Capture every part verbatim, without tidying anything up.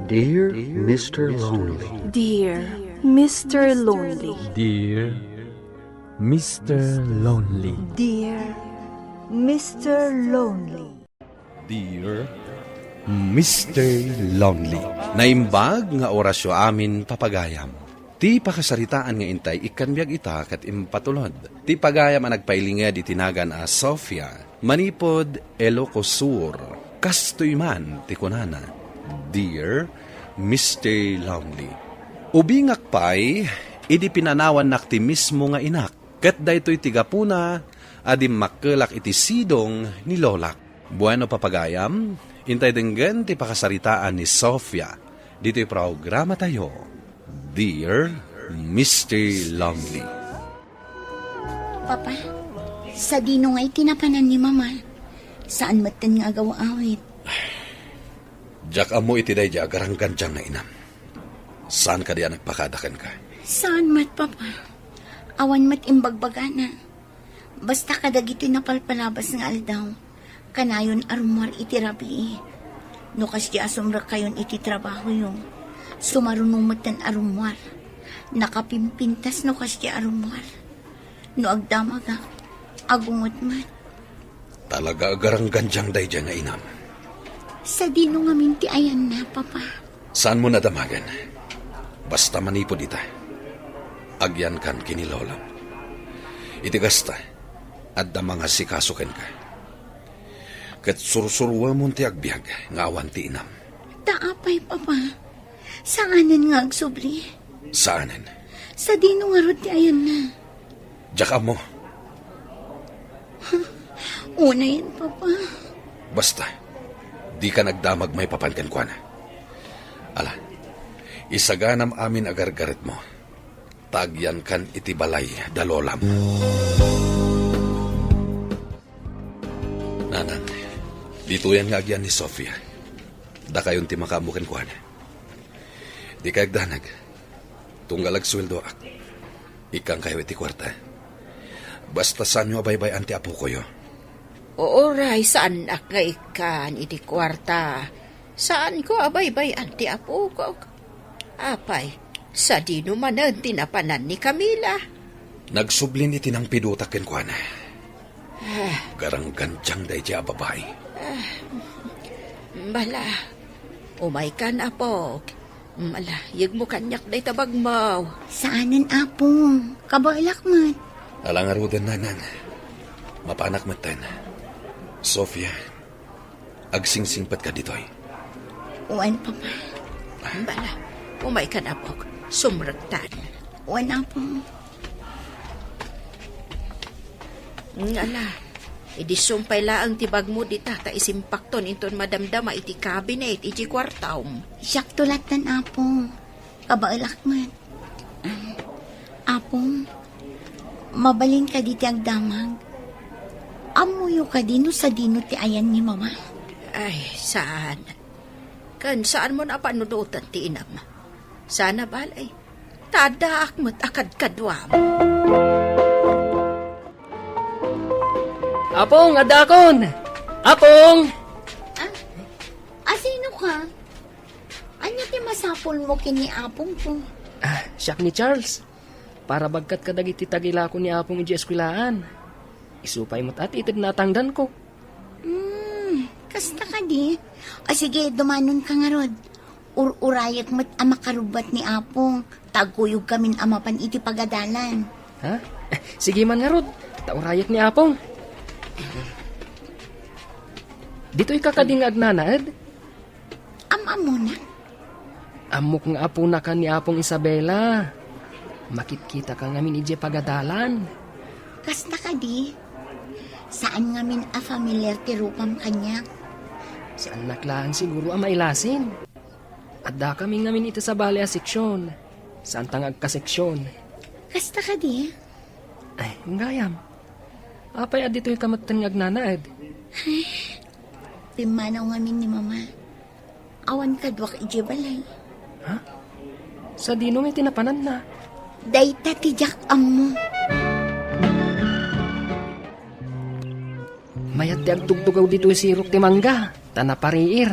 Dear Mister Lonely. Dear Mister Lonely. Dear Mister Lonely. Dear Mister Lonely. Dear Mister Lonely. Naimbag nga orasyo amin, papagayam. Ti pakasaritaan nga intay ikkan biag ita ket impatulod. Ti pagayam a nagpailinged iti nagan a Sofia, manipud Ilocos Sur. Kastoy man ti kunana, "Dear Mister Lonely, ubingak pay idi pinanawannak ti mismo nga inak, ket daytoy ti gapuna a dimmakkelak iti sidong ni lolak." Bueno, papagayam, intay denggen ti pakasaritaan ni Sofia ditoy programatayo, Dear Mister Lonely. Papa, sadino nga iti napanan ni Mama? Saan metten nga agaw-awit? Diak ammo iti daydiay a garanggandiang nga inam. Saan kadi a nagpakada kenka? Saan met, Papa. Awan met imbagbagana. Basta kadagiti napalpalabas nga aldaw, kanayon a rummuar iti rabii. No kasdi a sumrekkayon iti trabahoyo, sumaruno metten a rummuar. Nakapimpintas no kasdi a rummuar. No agdamagak, agungot met. Talaga a garanggandiang daydiay nga inam. Sadino ngamin ti ayanna, Papa? Saanmo a damagen. Basta manipud ita, agyankan ken ni lolam. Iti kasta, adda mangasikaso kenka. Ket sursuruemon ti agbiag nga awan ti inam. Ta apay, Papa? Saanen nga agsubli? Saanen? Sadino ngarud ti ayanna? Diak ammo. Unayen, Papa. Basta, dika agdamag maipapan kenkuana. Ala, isaganam amin a gargaretmo, ta agyankan iti balay da lolam. Nanang, ditoyen nga agyan ni Sofia. Dakayon ti makaammo kenkuana. Dikay agdanag. Tunggal agsueldoak, ikkankayo iti kuarta. Basta saanyo a baybay-an ti apokoyo. Uray, saannak nga ikkan iti kuarta. Saanko a baybay-an ti apokok. Apay, sadino manen ti napanan ni Camila? Nagsublin iti nangpidotak kenkuana. Ah. Garanggandiang daydiay a babai. Ah, bala, umaykan, apok. Ala, yegmo kaniak dayta bagmo. Saanen, Apong. Kabaelak met. Ala ngaruden, Nanang. Mapanak metten. Sofia, agsingsingpetka ditoy. Wen, Papa. Bala, umaykan, apok. Sumrektan. Wen, Apong. Ngala, idi sumpay laeng ti bagmo dita ta isimpakton inton madamdama iti kabinet iti kuartom. Siakto lattan, Apong. Kabaelak met. Apong, mabalin kadi ti agdamag? Ammoyo kadi no sadino ti ayan ni Mama? Ay, saan. Ken saanmon a panunoten ti inam. Sana balay. Ta addaak met a kadkaduam. Apong, addaakon! Apong! Ah, asino ka? Ania ti masapulmo ken ni Apongko? Ah, siak ni Charles. Para bagkat kadagiti tagilako ni Apong idiay eskuelaan. Isu pay met a ti itedna a tangdanko. Hmm, kasta kadi? O sige, dumanonka ngarud. Ur-urayek met a makarubbuat ni Apong, ta agkuyogkamin a mapan iti pagadalan. Ha? Sige man ngarud, ta urayek ni Apong. Ditoyka kadi nga agnanaed? Am-ammona? Ammok nga aponaka ni Apong Isabela. Makitkitaka ngamin idiay pagadalan. Kasta kadi? Saan ngamin a familiar ti rupam kaniak? Saannak laeng siguro a mailasin. Addakami ngamin iti sabali a seksyon. Saanta nga agkaseksyon. Kasta kadi? Ay, gayam. Apay a ditoyka metten nga agnanaed? Ay, pimmanaw ngamin ni Mama. Awan kaduak idiay balay. Ha? Sadino nga iti napananna? Dayta ti diak ammo. Mayat ti agtugtugaw ditoy sirok ti mangga, ta napariir.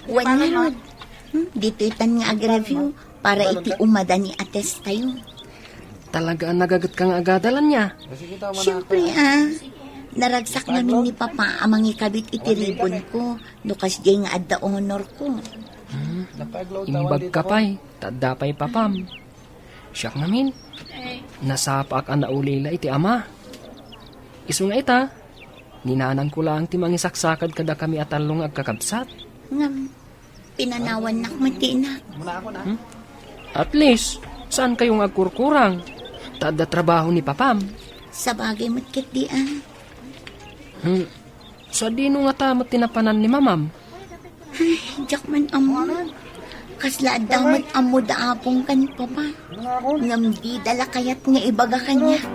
Wen ngarud. Hmm, ditoy tan nga ag-review para iti umada ni a test tayo. Talaga a nagagetka nga agadal, ania? Siyempre, ah. Naragsak ngamin ni Papa a mangikabit iti ribbon ko no kasdiay nga adda honor ko. Hmm. Imbagka pay, ta adda pay papam. Siak ngamin, nasapaak a naulila iti ama. Isu nga ita, ni nanangko laeng ti mangisaksakad kadakami a tallo nga agkakabsat. Ngem, pinanawannak met ti inak. Hmm? At least, saankayo nga agkurkurang. Ta adda trabaho ni papam. Sabagay met ketdi, ah. Hmm. Sadino ngata met ti napanan ni mamam? Ay, diak man ammo. Kasla adda met ammo da apong ken papa. Ngem dida la kayat nga ibaga kaniak.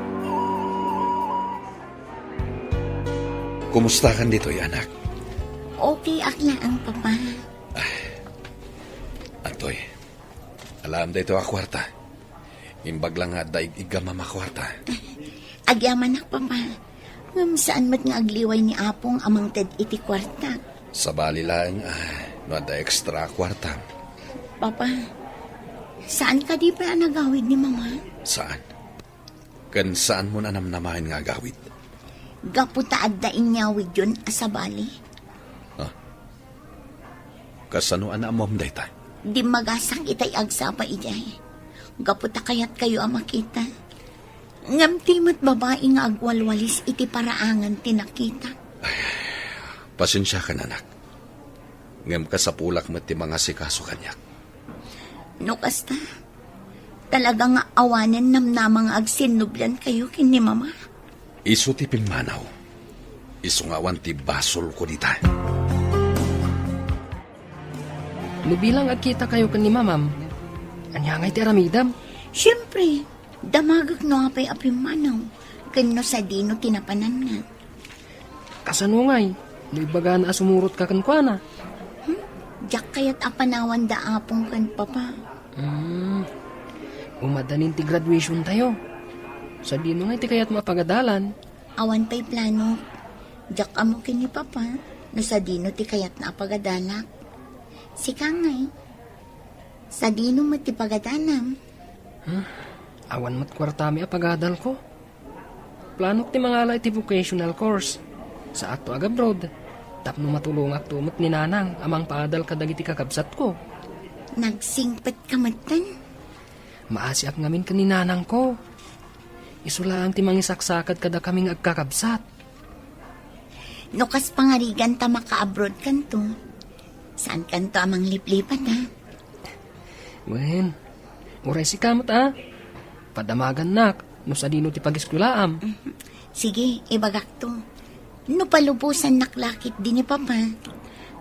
Kumustakan ditoy, anak? Okay ak laeng, papa. Antoy, alaem daytoy a kuarta. Imbag la nga adda ig-iggammam a kuarta. Agyamanak, papa. Ngem saan met nga agliway ni apong a mangted iti kuarta. Sabali laeng, ah, no adda extra a kuarta. Papa, saan kadi pay a nagawid ni mama? Saan? Ken saanmon a namnamaen nga agawid? Gapu ta adda inyawidyon a sabali. Ah. Kasano a naammom dayta? Dimmagasak itay agsapa idiay. Gapu ta kayatkayo a makita. Ngem ti met babai nga agwalwalis iti paraangan ti nakita. Pasensiakan, anak. Ngem kasapulak met ti mangasikaso kaniak. No kasta, talaga nga awanen namnama nga agsinnubliankayo ken ni mama. Isu ti pimmanaw. Isu nga awan ti basolko dita. No bilang agkitakayo ken ni mamam, ania ngay ti aramidem? Siempre, damagek no apay a pimmanaw, ken no sadino ti napananna. Kasano ngay, no ibagana a sumurotka kenkuana? Hmm? Diak kayat a panawan da apong ken papa. Hmm. Umadanin ti graduation tayo. Sadino ngay ti kayatmo a pagadalan? Awan pay plano. Diak ammo ken ni papa no sadino ti kayatna a pagadalak. Sika ngay, sadino met ti pagadalam? Hmm? Awan met kuartami a pagadalko. Planok ti mangala iti vocational course. Saakto agabroad, tapno matulongakto met ni nanang a mangpaadal kadagiti kakabsatko. Nagsingpetka metten? Maasiak ngamin ken ni nanangko. Isu laeng ti mangisaksakad kadakami nga agkakabsat. No kas pangarigan ta makaabroadkanto, saankanto a mangliplipat, ha? Wen, uray sika met, a. Padamagannak no sadino ti pagiskwelaam. Mhm. Sige, ibagakto. No palubosannak la ketdi ni papa,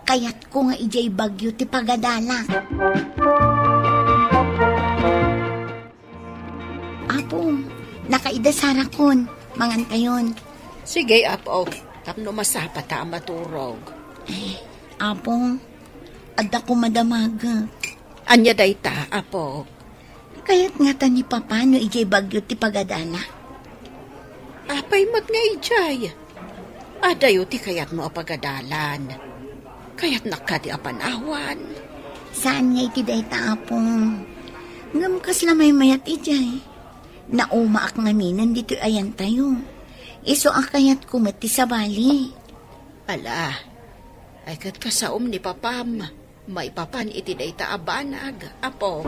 kayatko nga idiay Baguio ti pagadalak. Apo, nakaida Sarakon. Mangantayon. Sige, Apo. Tapno masapata a maturog. Eh, Apo, adda koma damagek. Ania dayta, Apo? Kayat ngata ni Papa no idiay Baguio ti pagadalak. Apay met nga idiay? Adayo ti kayatmo a pagadalan. Kayatnak kadi a panawan? Saan nga iti dayta, Apo. Ngem kasla maymayat idiay. Naumaak ngaminen ditoy ayantayo. Isu a kayatko met ti sabali. Ala, ay ket kasaom ni Papam. Maipapan iti dayta a banag, Apo.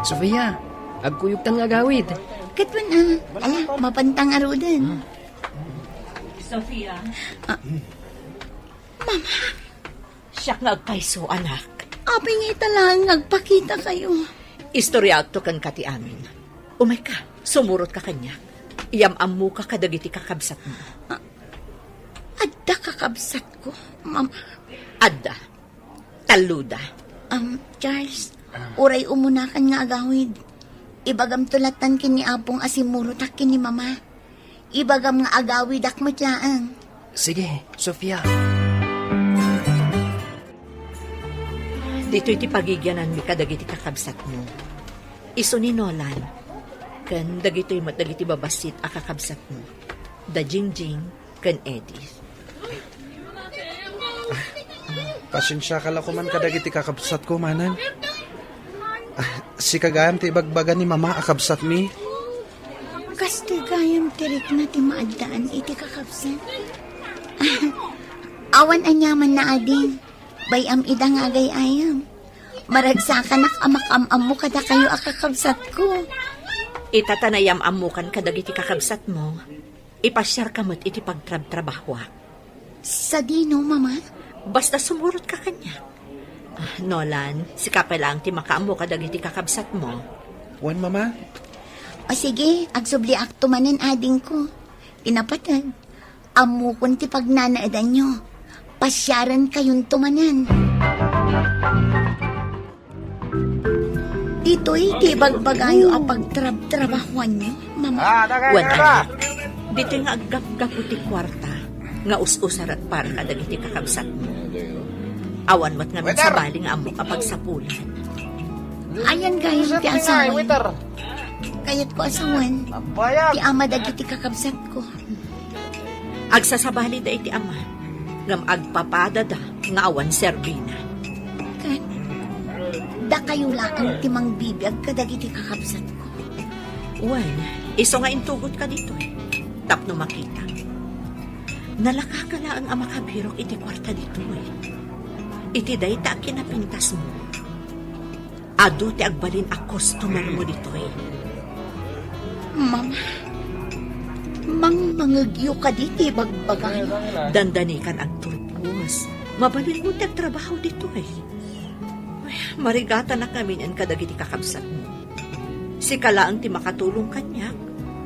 Sofia, agkuyogtan nga agawid. Ket wen, a, ala, mapanta ngaruden. Hmm. Sofia. Ah. Mama. Siak nga agpayso, anak. Apay nga ita laeng nga agpakitakayo? Istoriaakto kenka ti amin. Umayka, sumurotka kaniak. Iyam-ammoka kadagiti kakabsatmo. Ah, adda kakabsatko, Mama? Adda. Talloda. Um, Charles, uray umunakan nga agawid. Ibagamto lattan ken ni Apong a simmurotak ken ni Mama. Ibagam nga agawidak met laeng. Sige, Sofia. Ditoy ti pagigiananmi kadagiti kakabsatmo. Isu ni Nolan, ken dagitoy met dagiti babassit a kakabsatmo. Da Jingjing ken Eddie. Ah, Pasensiaka la koman kadagiti kakabsatko, manang. Ah, sika gayam ti ibagbaga ni Mama a kabsatmi. Kastoy gayam ti rikna ti maaddaan iti kakabsat. Awan aniamanna, ading. Bay-am ida nga agay-ayam. Maragsakanak a makaam-ammo kadakayo a kakabsatko. Ita ta nayam-ammokan kadagiti kakabsatmo, ipasiarka met iti pagtrabtrabahoak. Sadino, Mama? Basta sumurotka kaniak. Ah, Nolan, sika pay laeng ti makaammo kadagiti kakabsatmo. Wen, Mama? O sige, agsubliakto manen, adingko. Ti napateg, ammokon ti pagnanaedanyo. Pasiarenkayonto manen. Ditoy ti ibagbagayo a pagtrabtrabahoanyo, Mama? Ah, dagay Wen, ka ba? Anak, ditoy nga aggapgapu ti kuarta nga us-usarak para kadagiti kakabsatmo. Awan met ngamin Waiter! Sabali nga ammok a pagsapulan. Ayan gayam ti Waiter! Asawan. Waiter! Kayatko asawan. Abayag! Ti ama dagiti kakabsatko. Agsasabali da iti ama, ngem agpapadada nga awan serbina. Ket dakayo laeng ti mangbibiag kadagiti kakabsatko. Wen, isu nga intugotka ditoy, tapno makitak. Nalakaka laeng a makabirok iti kuarta ditoy. Iti dayta a kinapintasmo, adu ti agbalin a customermo ditoy. Mama, mangmangegyo kadi ti bagbagayo. Dandanikan agturpos. Mabalinmo ti agtrabaho ditoy. Ay, marigatanak ngamin kadagiti kakabsatmo. Sika laeng ti makatulong kaniak,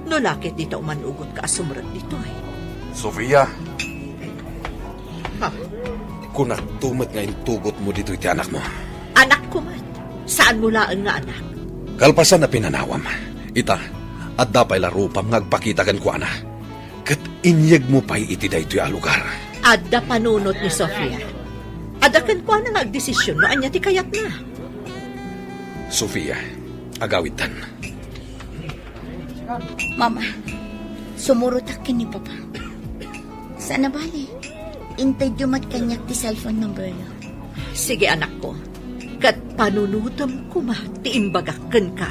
no la ket dita umanugotka a sumrek ditoy. Sofia! Ha? Kunakto met nga intugotmo ditoy ti anakmo. Anakko met. Saanmo laeng nga anak. Kalpasan a pinanawam, ita, adda pay la rupam nga agpakita kenkuana. Ket inyegmo pay iti daytoy a lugar. Adda panunot ni Sofia. Adda kenkuana nga agdesisyon no ania ti kayatna. Sofia, agawidtan. Mama, sumurotak ken ni Papa. Saan a bale, intedyo met kaniak ti cellphone numberyo. Sige, anakko. Ket panunotem koma ti imbagak kenka.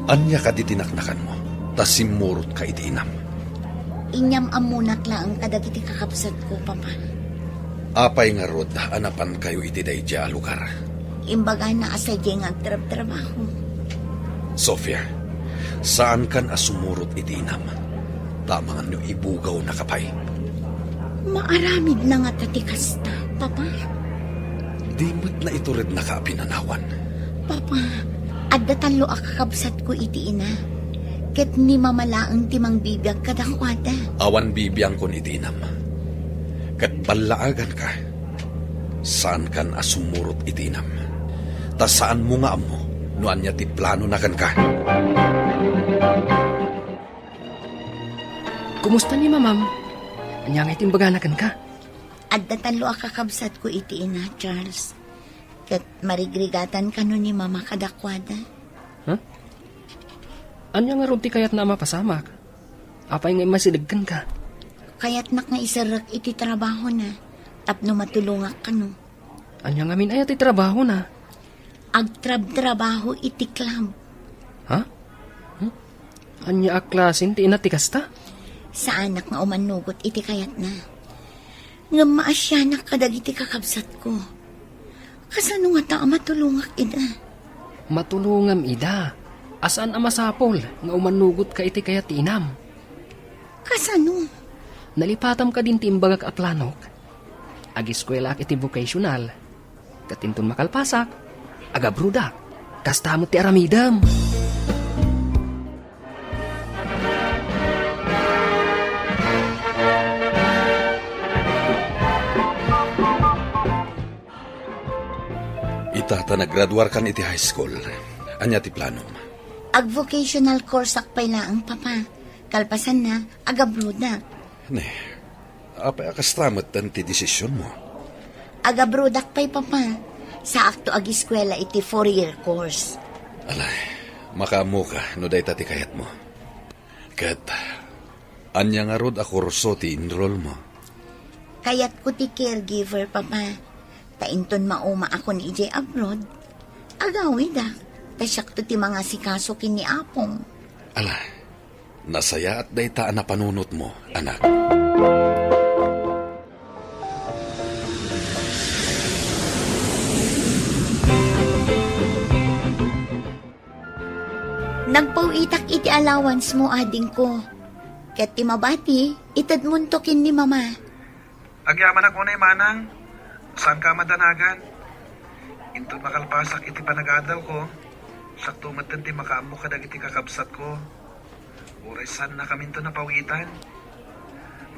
Ania kadi ti naknakanmo, ta simmurotka iti inam? Inyam-ammonak laeng kadagiti kakabsatko, Papa. Apay ngarud a napankayo iti daydiay a lugar? Imbagana a sadiay nga agtrabtrabaho. Sofia, saankan a sumurot iti inam, ta amangan no ibugawnaka pay. Maaramidna ngata ti kasta, Papa? Di met naiturednaka a pinanawan. Papa, adda tallo a kakabsatko iti ina, ket ni Mama laeng ti mangbibiag kadakuada. Awan bibiangkon iti inam. Ket ballaaganka, saankan a sumurot iti inam. Ta saanmo nga ammo no ania ti planona kenka. Kumusta ni Mamam? Ania ngay ti imbagana kenka? Adda tallo a kakabsatko iti ina, Charles. Ket marigrigatan kano ni Mama kadakuada. Ha? Ania ngarud ti kayatna a mapasamak? Apay nga immasideg kenka? Kayatnak nga iserrek iti trabahona tapno matulongak kano. Ania ngamin aya ti trabahona? Agtrabtrabaho iti club. Ha? Hmm? Ania a klasen ti ina ti kasta? Saanak nga umanugot iti kayatna. Ngem maasianak kadagiti kakabsatko. Kasano ngata a matulongak ida? Matulongam ida a saan a masapul nga umanugotka iti kayat ti inam. Kasano? Nalipatam kadin ti imbagak a planok. Agiskuelaak iti vocational. Ket inton makalpasak, agabrodak. Kasta met ti aramidem. Ita ta naggraduarkan iti high school. Ania ti planom? Ag-vocational courseak pay laeng, Papa. Kalpasanna, agabrodak. Ne, apay a kasta metten ti desisionmo? Agabrodak pay, Papa. Saakto agiskuela iti four-year course. Alay, makaammoka no dayta ti kayatmo. Ket, ania ngarud a kurso ti enrollmo? Kayatko ti caregiver, Papa. Ta inton mauma a kun idiay abroad, agawidak, ta siakto ti mangasikaso ken ni Apong. Ala, nasayaat dayta a napanunotmo, anak. Nagpaw-itak iti allowance mo, adingko. Ket ti mabati, itedmonto ken ni Mama. Agyamanak unay, manang. Saanka a madanagan. Inton makalpasak iti panagadalko, siakto metten ti makaammo kadagiti kakabsatko. Uray saannakaminto napawitan.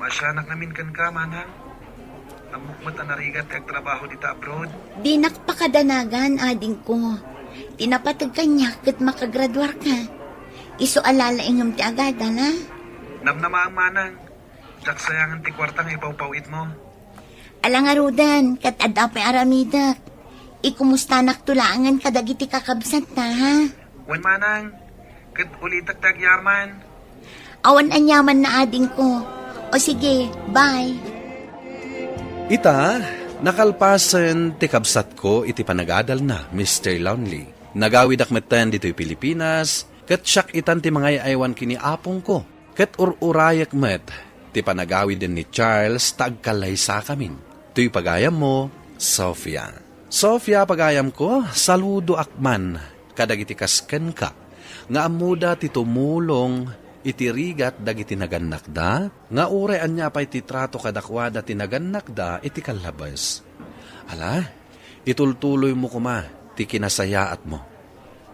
Maasianak ngamin kenka, manang. Ammok met a narigat ti agtrabaho dita abroad. Dinak pakadanagan, adingko. Ti napateg kaniak ket makagraduarka. Isu a lalaingem ti agadal, a? Namnamaam, manang. Diak sayangen ti kuarta nga ipawpaw-itmo. Ala ngaruden, ket adda pay aramidek. Ikumustanakto laengen kadagiti kakabsatta, ha? Wen, manang, ket ulitek ti agyamanak. Awan aniamanna, adingko. O sige, bye. Ita, nakalpasen ti kabsatko iti panagadalna, Mister Lonely. Nagawidak metten ditoy Pilipinas, ket siak itan ti mangay-aywan ken ni apongko. Ket ur-urayek met ti panagawiden ni Charles ta agkallaysakamin. Toy pagayammo, Sofia. Sofia, pagayamko, saludoak man kadagiti kas kenka nga ammoda ti tumulong iti rigat dagiti nagannakda, nga uray ania pay ti trato kadakuada ti nagannakda iti kallabes. Ala, itultuloymo koma ti kinasayaatmo.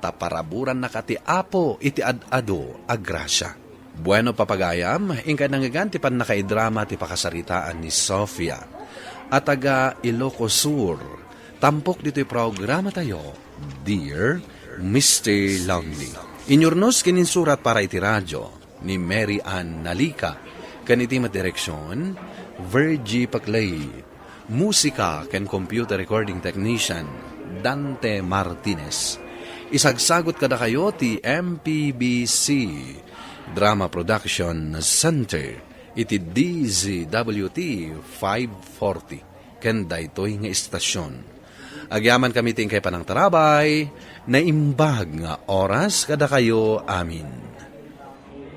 Ta paraburannaka ti Apo iti ad-adu a grasia. Bueno, papagayam, inkay nangngegan ti pannakaidrama ti pakasaritaan ni Sofia a taga Ilocos Sur, tampok ditoy programatayo, Dear Mister Lonely. Inyurnos ken insurat para iti radio ni Mary Ann Nalica, ken iti met direksion, Virgie Paclay. Musika ken computer recording technician, Dante Martinez. Isagsagot kadakayo ti M P B C Drama Production Center iti D Z W T five forty ken daytoy nga istasion. Agyamankami ti inkay panangtarabay, naimbag nga oras kadakayo amin.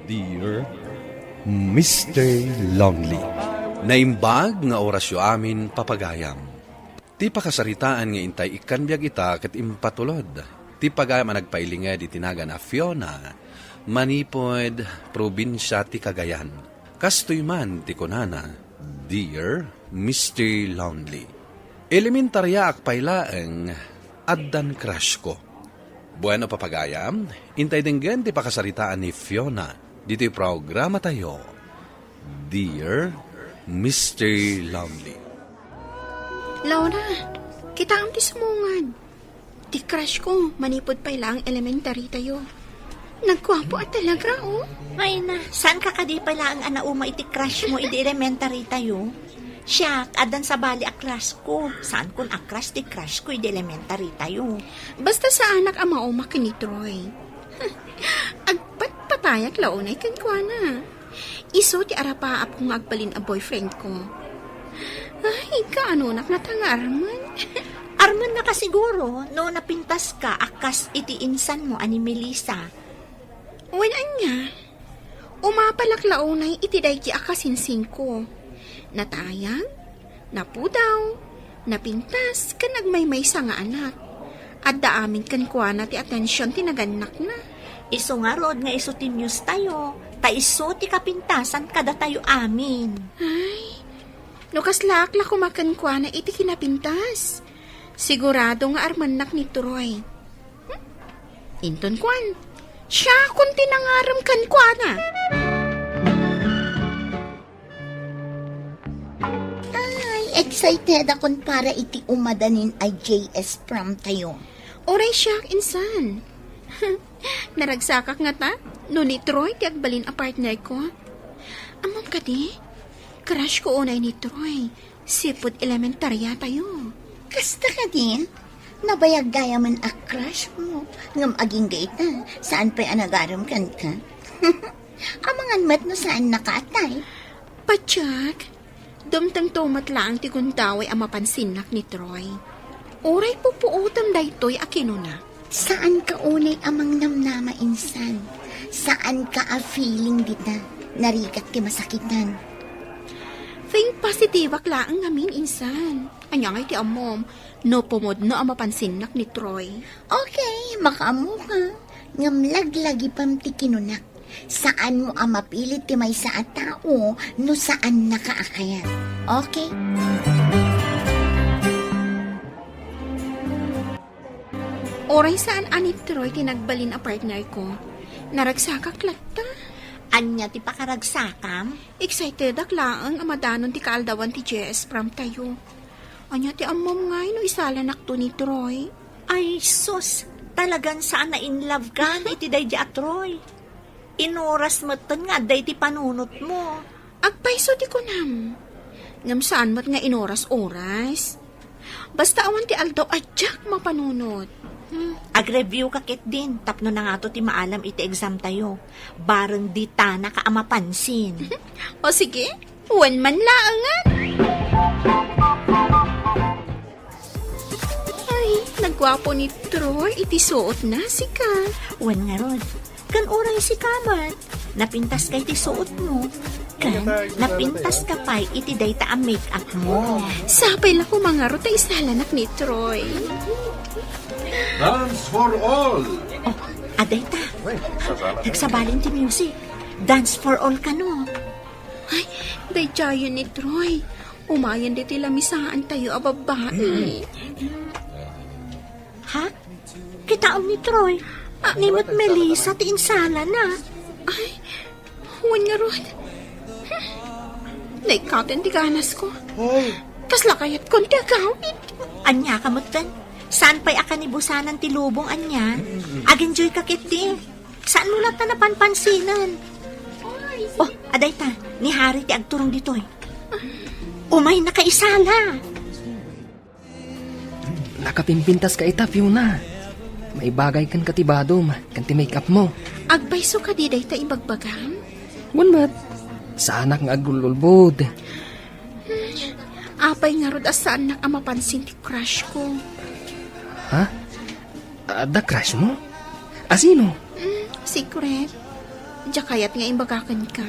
Dear Mister Lonely. Naimbag nga orasyo amin, papagayam. Ti pakasaritaan nga intay ikkan biag ita ket impatulod ti pagayam a nagpailinged iti nagan a Fiona, manipud probinsia ti Cagayan. Kastoy man ti kunana, Dear Mister Lonely. Elementariaak pay laeng, addan crush ko. Bueno, papagayam, intay denggen ti pakasaritaan ni Fiona ditoy programatayo, Dear Mister Lonely. Laura, kitaem ti sumungad. Ti crush ko, manipud pay laeng elementary tayo. Nagguapo a talaga, oh. Ay na, saanka kadi pay laeng a nauma iti crush mo idi elementary tayo? Siak, addan sabali a crush ko. Saankon a crush ti crush ko idi elementary tayo. Basta saanak a mauma ken ni Troy. Agpatpatayak launay kenkuana. Isu ti arapaapko nga agbalin a boyfriend ko. Ay, kaanonak ngata nga armen? Armennaka siguro no napintaska a kas iti insanmo a ni Melissa. Wen ania, umapalak launay iti daydi a kasinsingko. Natayag, napudaw, napintas, ken agmaymaysa nga anak. Adda amin kenkuana ti atension ti nagannakna. Isu ngarud nga isu ti muse tayo, ta isu ti kapintasan kadatayo amin. Ay, no kaslaak la koma kenkuana iti kinapintas, sigurado nga armennak ni Troy. Hmm? Inton kuan, siakon ti nangarem kenkuana. Ay, excited akon para iti umadanin a J S prom tayo. Uray siak, insan. Naragsakak ngata no ni Troy ti agbalin a partner ko. Ammom kadi, crush ko unay ni Troy. Sipud elementarya tayo. Kasta kadin? Nabayag gayamen a crush mo, ngem agingga ita, saan pay a nagarem kenka? Amangan met no saannaka a type. Patiek, Dumtengto met laeng ti gundaway a mapansinnak ni Troy. Uray pupuotem daytoy a kinuna. Saanka unay a mangnamnama insan. Saanka a feeling dita. Narigat ti masakitan. Think positiveak laeng ngamin insan. Ania ngay ti ammom, no pumudno a mapansinnak ni Troy? Okay, makaammoka. Ngem laglagipem ti kinunak. Saanmo a mapilit ti maysa a tao no saannaka a kayat. Okay? Uray saan a ni Troy ti nagbalin a partner ko. Naragsakak latta. Ania ti pakaragsakam? Excitedak laeng a madanon ti kaaldawan ti J S prom tayo. Ania ti ammom ngay no isalanakto ni Troy? Ay, sus! Talagan saan a in love kan iti daydi a Troy. Inoras metten nga adda iti panunotmo. Agpayso ti kunam. Ngem saan met nga inoras-oras. Basta awan ti aldaw a diak mapanunot. Hmm. Ag-review ka ketdin tapno nangato ti maalam iti exam tayo. Bareng ditanaka a mapansin. O sige, wen man laengen. Ay, nagguapo ni Troy iti suotna, sika. Wen ngarud, ken uray sika met, napintaska iti suotmo. Ken napintaska pay iti dayta a make-up mo. Sapay la koma ngarud ta isalanak ni Troy. Dance for all! Oh, adayta. Nagsabalin ti music. Dance for all kano. Ay, daydiayen ni Troy. Umayen ditoy lamisaan tayo a babbai. Ha? Kitaem ni Troy. Ah, ni met Melissa ti insalana. Ay, wen ngarud. Hmm. Naikkaten ti ganasko. Ay. Kasla kayatkon ti agawid. Ania ka metten? Saan pay a kanibusanan ti lubong ania? Ag-enjoy ka ketdi. Saanmo latta a panpansinan? Oh, adayta, ni Harry ti agturong ditoy. Umay nakaisala. Nakapimpintas ka ita, Fiona. Maibagay ken ka ti badom, ken ti make-up mo. Agpayso kadi dayta ibagbagam? Wen met, saanak nga agululbod. Hmm, apay ngarud a saannak a mapansin ti crush ko? Ha? Adda crush mo? A sino? Mm, secret. Diak kayat nga imbaga kenka.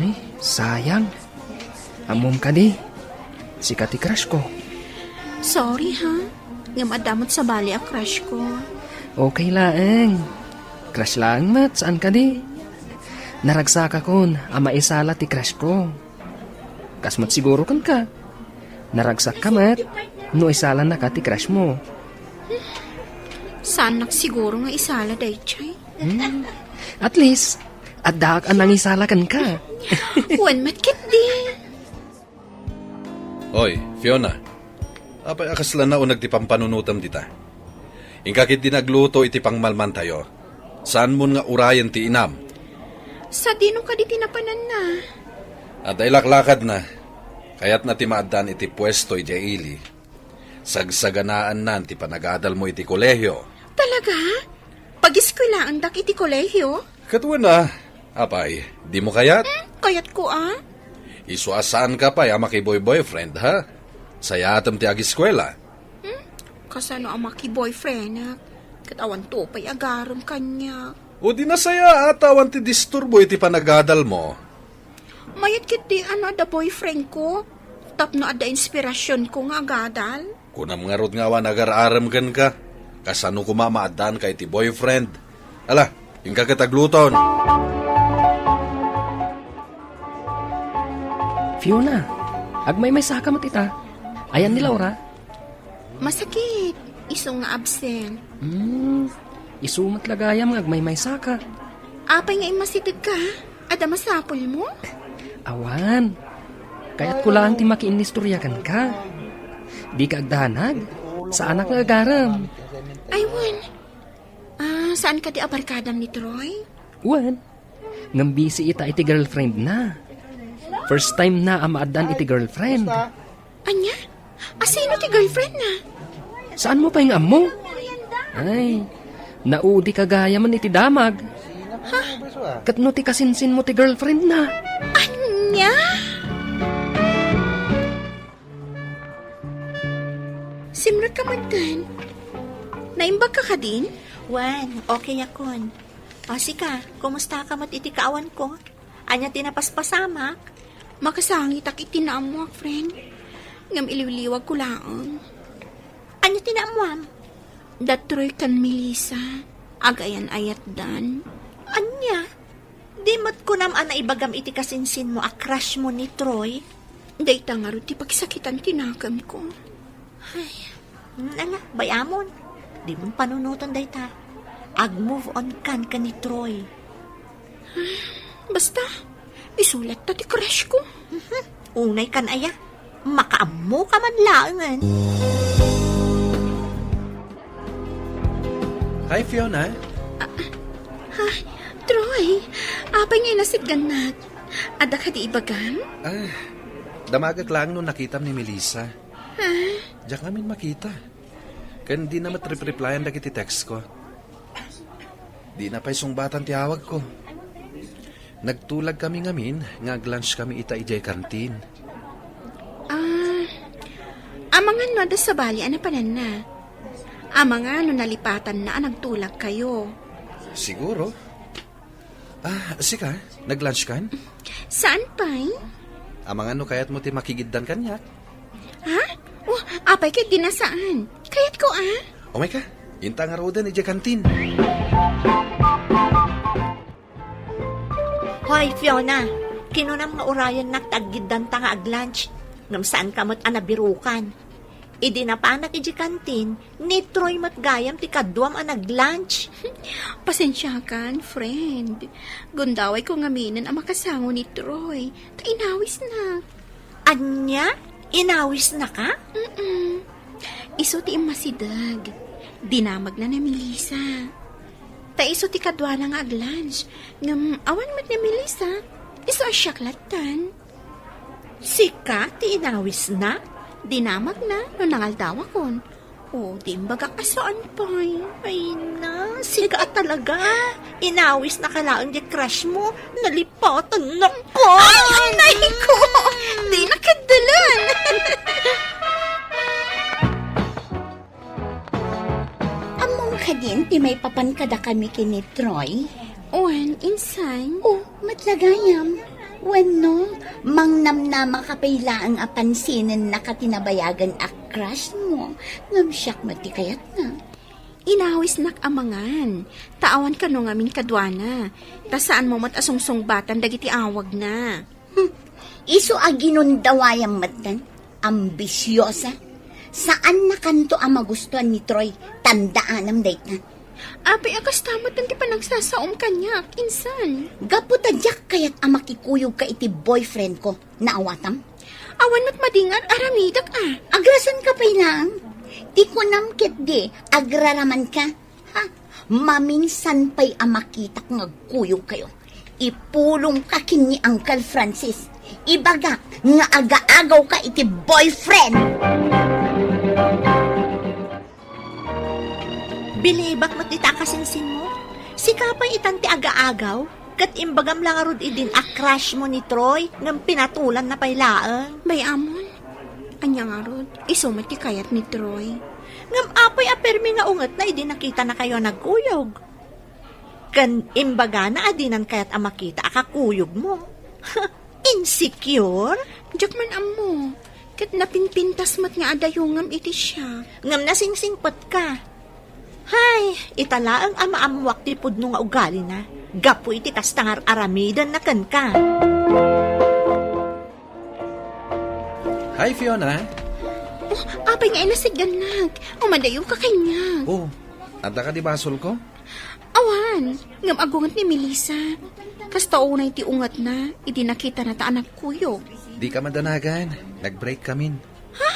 Eh, sayang. Ammom kadi, sika ti crush ko. Sorry, ha? Ngem adda met sabali a crush ko. Okay laeng. Crush laeng met, saan kadi? Naragsakakon a maisala ti crush ko. Kas met siguro kenka. Naragsakka met no isalanaka ti crush mo. Saannak siguro nga isala daydiay. Hmm. At least, addaak a nangisala kenka. Wen met ketdi. Oy, Fiona. Apay a kasla nauneg ti pampanunotem dita? Inka ketdi nagluto iti pangmalmantayo. Saanmon nga urayen ti inam. Sadino kadi ti napananna? Adda ilaklakadna. Kayatna ti maaddaan iti puesto idiay ili. Sagsaganaannan ti panagadalmo iti kolehio. Talaga? Pagiskwelaandak iti kolehio? Ket wen a, apay, dimo kayat? Hmm, kayatko a. Isu a saanka pay a makiboy-boyfriend, ha? Sayaatem ti agiskwela. Hmm? Kasano a makiboyfriendak? Ket awanto pay agarem kaniak. O di nasayaat ta awan ti disturbo iti panagadalmo. Mayat ketdi a no adda boyfriendko, tapno adda inspirasionko nga agadal. Kunam ngarud nga awan agar-arem kenka. Kasano koma maaddaanka iti boyfriend? Ala, inka ket agluton. Fiona, agmaymaysaka met ita. Ayan ni Laura? Masakit. Isu nga absent. Hmm, isu met la gayam nga agmaymaysaka. Apay nga immasidegka? Adda masapulmo? Awan. Kayatko laeng ti makiinnistorya kenka. Dika agdanag. Saanak nga agarem. Ay, wen. Ah, saan kadi a barkadam ni Troy? Wen. Ngem busy ita iti girlfriendna. First time na a maaddaan iti girlfriend. Ania? Asino ti girlfriendna? Saanmo pay nga ammo? Ay, naudika gayamen iti damag. Ha? Ket no ti kasinsinmo ti girlfriendna? Ania? Maddan, naimbag ka kadin? Wen, okay akon. O, sika, kumusta ka met iti kaawan ko? Ania ti napaspasamak? Makasangitak iti naammuak, friend. Ngem iliwliwag ko laeng. Ania ti naammuam? Da Troy ken Melissa, agayan-ayatdan. Ania? Di met kunam a naibagam iti kasinsinmo a crush mo ni Troy? Dayta ngarud ti pagsakitan ti nakemko. Ay, mm, ala, bay-amon. Di mo panunoten dayta. Ag-move on kan ken ni Troy. Basta, isu latta ti crush ko. Mhm. Unay kan aya. Makaammo ka man laengen. Hi, Fiona. Hi, Troy. Apay nga inasitgannak? Adda kadi ibagam? Ah, damagek laeng no nakitam ni Melissa. Ha? Diak ngamin makita. Ken dina met rep-replyan dagiti text ko. Dina pay sungbatan ti awagko. Nagtulag kami ngamin nga ag-lunch kami ita idiay kantin. Ah, amangan no adda sabali a napananna. Amangan no nalipatanna a nagtulag kayo. Siguro. Ah, sika, nag-lunch kan? Saan pay? Amangan no kayatmo ti makigiddan kaniak. Ha? Oh, apay ket di na saan. Kayatko, ah. Umay ka, inta ngaruden idiay kantin. Hoy, Fiona, kinunam nga urayennak ti aggiddanta nga ag-lunch. Ngem saan ka met a nabirukan. Idi napanak idiay kantin, ni Troy met gayam ti kaduam a nag-lunch. Pasensiakan, friend. Gundawayko ngaminen a makasango ni Troy, ta inawisnak. Ania? Inawisnaka? Mm-mm. Isu ti immasideg. Dinamagna ni Melissa. Ta isu ti kaduana nga ag-lunch. Ngem awan met ni Melissa. Isu a siak lattan. Sika ti inawisna? Dinamagna no nangaldawakon. O, di imbagak a saan pay. Ay na, sika a talaga. Inawisnaka laeng diay crush mo. Nalipatannaka. Ay, anay ko! Di na kaddalan. Ammom kadin ti maipapan kadakami ken ni Troy? Wen, insan. O, met la gayam. Wenno, mangnamnamaka pay laeng a pansinennaka ti nabayagen a crush mo, ngem siak met ti kayatna. Inawisnak amangan, ta awan kano ngamin kaduana, ta saanmo met a sungsungbatan dagiti awagna. Hmm. Isu a ginundawayam metten. Ambisiosa. Saannakanto a magustuan ni Troy, tandaanam dayta. Apay a kasta metten ti panagsasaom kaniak, insan? Gapu ta diak kayat a makikuyogka iti boyfriend ko. Naawatam? Awan met madi nga ar-aramidek a. Agrasonka pay laeng. Ti kunam ketdi, agraramanka. Ha? Maminsan pay a makitak nga agkuyogkayo, ipulongka ken ni Uncle Francis. Ibagak nga agaagawka iti boyfriend. Bilibak met dita a kasinsinmo. Sika pay itan ti agaagaw, ket imbagam la ngarud idin a crush mo ni Troy, ngem pinatulanna pay laeng. Bay-amon. Ania ngarud, isu met ti kayat ni Troy. Ngem apay a permi nga ungetna idi nakitanakayo a nagkuyog? Ken imbagana a dinan kayat a makita a kakuyogmo. Insecure? Diak man ammo. Ket napinpintas met nga adayongam iti siak. Ngem nasingsingpetka. Hay, ita laeng a maammoak ti pudno nga ugalina, gapu iti kasta nga ar-aramidenna kenka. Hi, Fiona. Oh, apay nga inasitgannak? Umadayoka kaniak. Oh, adda kadi basolko? Awan, ngem agunget ni Melissa. Kasta unay ti ungetna, idi nakitana ta a nagkuyog. Dika madanagan, nag-break kamin. Ha?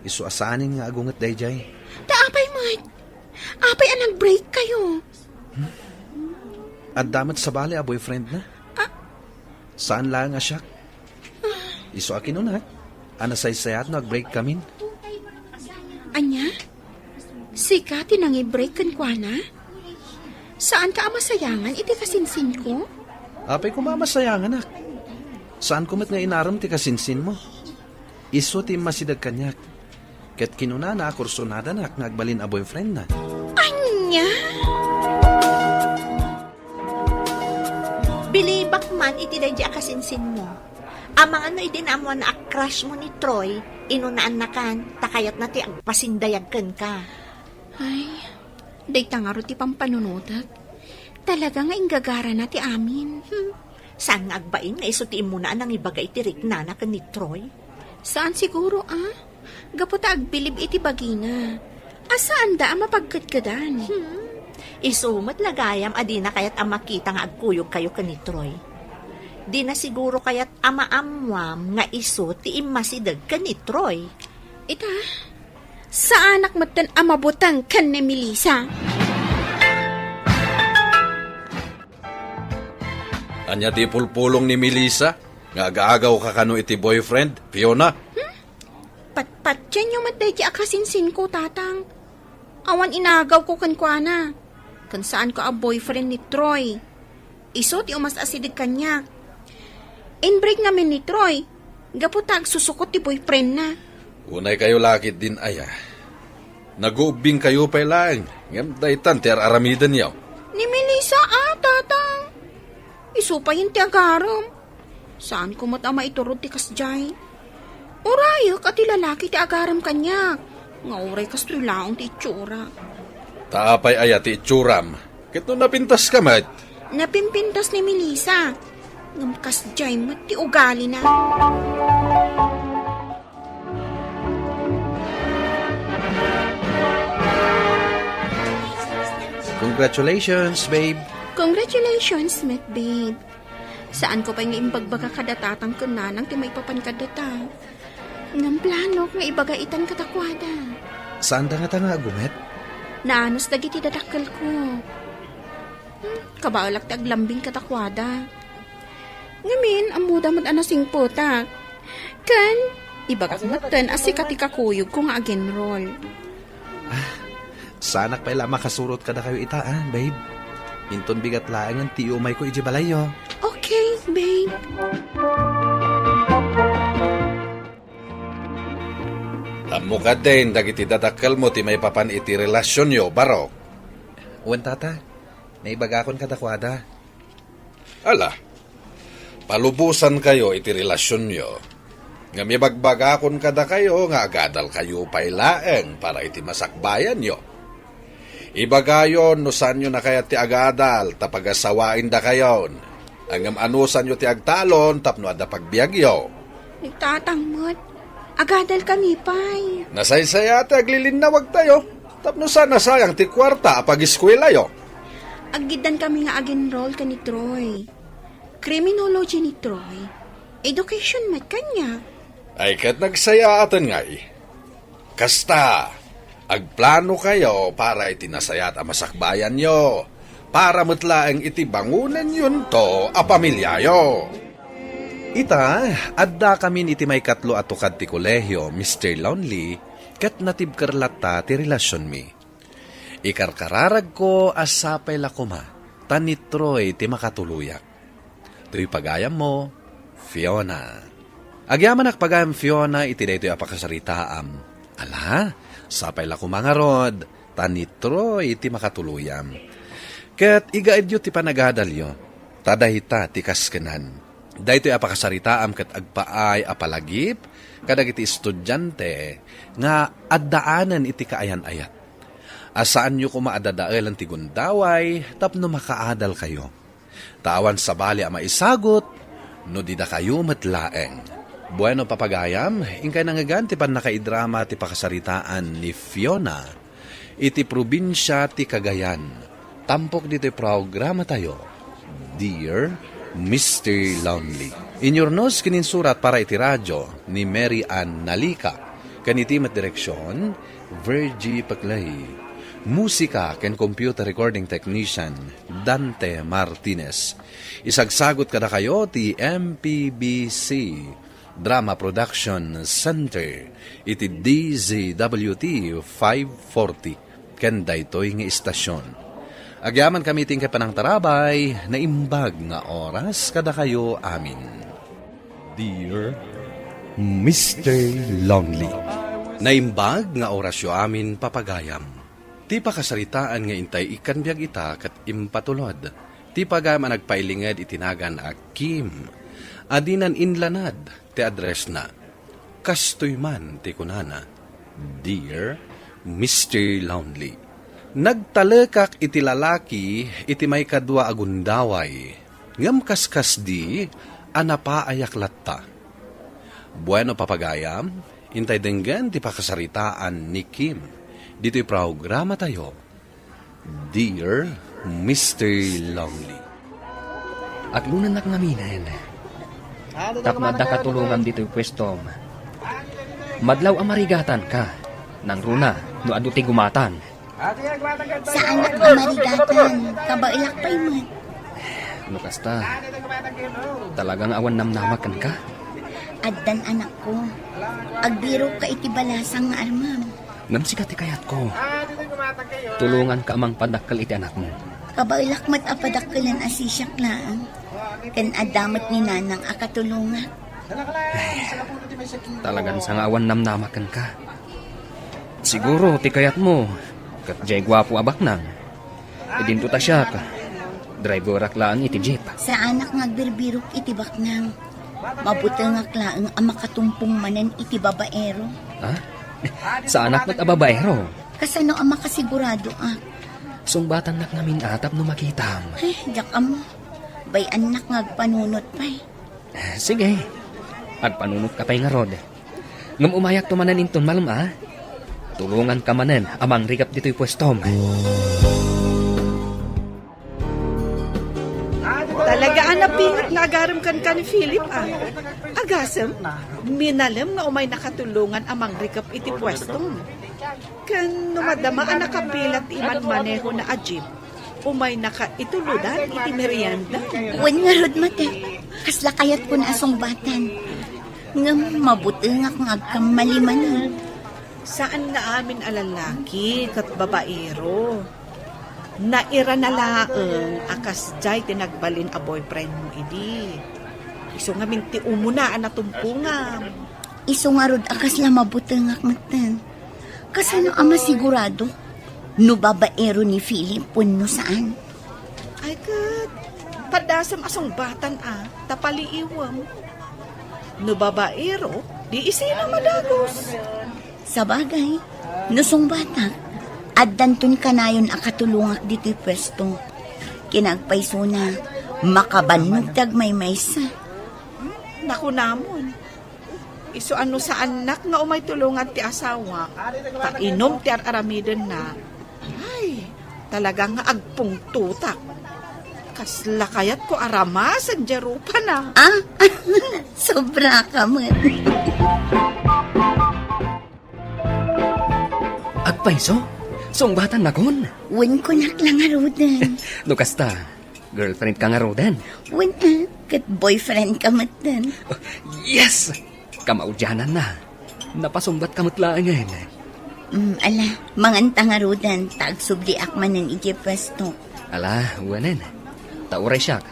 Isu a saanen nga agunget daydiay. Ta apay met? Apay a nag-break kayo? Hmm? Adda met sabali a boyfriendna. Ah? Saan laeng a siak? Isu a kinunak a nasaysayaat no ag-break kamin. Ania? Sika ti nangi-break kenkuana? Saanka a masayangan iti kasinsinko? Apay koma a masayanganak. Saanko met nga inarem ti kasinsinmo. Isu ti immasideg kaniak. Ket kinunana a kursunadanak nga agbalin a boyfriendna. Ania? Bilibak man iti daydi a kasinsinmo. Amangan no idi naammoanna a crush mo ni Troy, inunaannakan, ta kayatna ti agpasindayag kenka. Ay, dayta ngarud ti pampanunotek. Talaga nga inggagarana ti amin. Hmm. Saan nga agbain nga isu ti immuna a nangibaga iti riknana ken ni Troy? Saan siguro, a? Gapu ta agbilib iti bagina. A saanda a mapagkedkedan. Hmm. Isu met la gayam a dina kayat a makita nga agkuyogkayo ken ni Troy. Dina siguro kayat a maammuam nga isu ti immasideg ken ni Troy. Ita, saanak metten a mabuteng ken ni Melissa. Ania ti ipulpulong ni Melissa nga agaagawka kano iti boyfriend, Fiona? Hmm? Patpatienyo met daydi a kasinsinko, Tatang. Awan inagawko kenkuana. Ken saanko a boyfriend ni Troy. Isu ti umas-asideg kaniak. Inbreak ngamin ni Troy, gapu ta agsusukot ti boyfriendna. Unaykayo la ketdin aya. Naguubbingkayo pay laeng, ngem daytan ti ar-aramidenyo. Ni Melissa, a, Tatang. Isu payen ti agarem. Saanko met a maiturod ti kasdiay. Urayek a ti lalaki ti agarem kaniak, nga uray kastoy laeng ti itsura. Ta apay aya ti itsuram? Ket no napintaska met? Napimpintas ni Melissa. Ngem kasdiay met ti ugalina. Congratulations, babe. Congratulations met, babe. Saanko pay nga imbagbaga kada tatang ken nanang ti maipapan kadata. Ngem planok nga ibaga itan kadakuada. Saanda ngata nga agunget? Naanus dagiti dadakkelko. Hmm, kabaelak ti aglambing kadakuada. Ngamin, ammoda met a nasingpetak. Ken, ibagak metten a sika ti kakuyogko nga agenrol. Ah, saanak pay la a makasurot kadakayo ita, ah, babe. Inton bigat laengen ti iumayko idiay balayyo. Okay, babe. Ammo kadin dagiti dadakkelmo ti maipapan iti relasionyo, Barok? Wen, Tata. Naibagakon kadakuada. Ala, palubosankayo iti relasionyo. Ngem ibagbagakon kadakayo nga agadalkayo pay laeng para iti masakbayanyo. Ibagayon no saanyo nakayat ti agadal ta pagasawaendakayon. Ngem anusanyo ti agtalon tapno adda pagbiagyo. Ni Tatang met, agadalkami pay. Nasaysayaat ti aglilinnawagtayo tapno saan a sayang ti kuarta a pagiskuelayo. Aggiddankami nga agenrol ken ni Troy. Criminology ni Troy. Education met kaniak. Ay, ket nagsayaaten ngay. Kasta, agplanokayo para iti nasayaat a masakbayanyo, para met laeng iti bangonenyonto a pamiliayo. Ita, addakamin iti maikatlo a tukad ti kolehio, Mister Lonely, ket natibker latta ti relasionmi. Ikarkararagko a sapay la koma ta ni Troy ti makatuloyak. Toy pagayammo, Fiona. Agyamanak pagayam, Fiona, iti daytoy a pakasaritaam. Ala, sapay la koma ngarud, ta ni Troy ti makatuloyam. Ket igaedyo ti panagadalyo, ta dayta ti kaskenan. Daytoy a pakasaritaam ket agpaay a palagip kadagiti estudiante nga addaanen iti kaayan-ayat. A saanyo koma a dadaelen ti gundaway tapno makaadalkayo. Ta awan sabali a maisagut no di dakayo met laeng. Bueno, papagayam, inkay nangngegan ti pannakaidrama ti pakasaritaan ni Fiona iti probinsia ti Cagayan. Tampok ditoy programatayo, Dear Mister Lonely. Inyurnos ken insurat para iti radio ni Mary Ann Nalica, ken iti met direksion, Virgie Peclay. Musika ken computer recording technician, Dante Martinez. Isagsagut kadakayo ti M P B C Drama Production Center iti D Z W T five forty ken daytoy nga istasyon. Agyamankami ti inkay panangtarabay, naimbag nga oras kadakayo amin. Dear Mister Lonely. Naimbag nga orasyo amin, papagayam. Ti pakasaritaan nga intay ikkan biag ita ket impatulod ti pagayam a nagpailinged iti nagan a Kim, a dinan inlanad ti addressna. Kastoy man ti kunana, "Dear Mister Lonely, nagtalekak iti lalaki iti maikadua a gundaway, ngem kaskasdi a napaayak latta." Bueno, papagayam, intay denggen ti pakasaritaan ni Kim ditoy programatayo, Dear Mister Lonely. Aglonannak ngaminen. Tapno adda katulongam ditoy puestom. Madlaw a marigatanka. Nangruna, no adu ti gumatan. Saanak a marigatan, kabaelak pay met. No kasta, talaga nga awan namnama kenka? Addan, anakko. Agbirokka iti balasang nga armam. Ngem sika ti kayatko. Tulonganka a mangpadakkel iti anakmo. Kabaelak met a padakkelen a sisiak laeng. Ken adda met ni nanang a katulongak. Talagan sa nga awan namnama kenka. Siguro ti kayatmo, ket diay guapo a baknang. Idinto ta siak, driverak laeng iti jeep. Saanak nga agbirbirok iti baknang. Mabutengak laeng a makatumpong manen iti babaero. Ha? Saanak met a babaero? Kasano a makasiguradoak? Sungbatannak ngamin a tapno makitam. Eh, diak ammo. Bay-annak nga agpanunot pay. Sige. Agpanunotka pay ngarud. Ngem umayakto manen inton malem a. Tulonganka manen a mangrikep ditoy puestom. Talaga a napinget nga agarem kenka ni Philip a. Agasem, minalem nga umaynaka tulongan a mangrikep iti puestom. Ken no madama a nakapila ti imanmanehona a jeep, umaynaka itulodan iti merienda. Wen ngarud, mate, kasla kayatkon a sungbatan. Ngem mabutengak nga agkammali manen. Saan nga amin a lalaki ket babaero. Nairana laeng a kasdiay ti nagbalin a boyfriendmo idi. Isu ngamin ti umuna a natumpongam. Isu ngarud a kasla mabutengak metten. Kasano a masigurado no babaero ni Philip wenno saan? Ay ket, paddasem a sungbatan a, ta paliiwem. No babaero, di isina madagus. Sabagay, no sungbatak, addanton kanayon a katulongak ditoy puesto. Kinagpaysona, makabannog ti agmaymaysa. Nakunamon. Isu a no saannak nga umay tulongan ti asawak, ta inum ti ar-aramidenna. Ay, talaga nga agpungtotak. Kasla kayatko a ramasen diay rupana. Ah? Sobra ka met. Agpayso? Sungbatannakon? Wen, kunak la ngaruden. No kasta, girlfriend ka ngaruden? Wen, ah, ket boyfriend ka metten. Yes! Kamaudiananna. Napasungbat ka met laengen. Mm, ala, manganta ngaruden, ta agsubliak manen idiay puesto. Ala, wenen. Ta uray siak,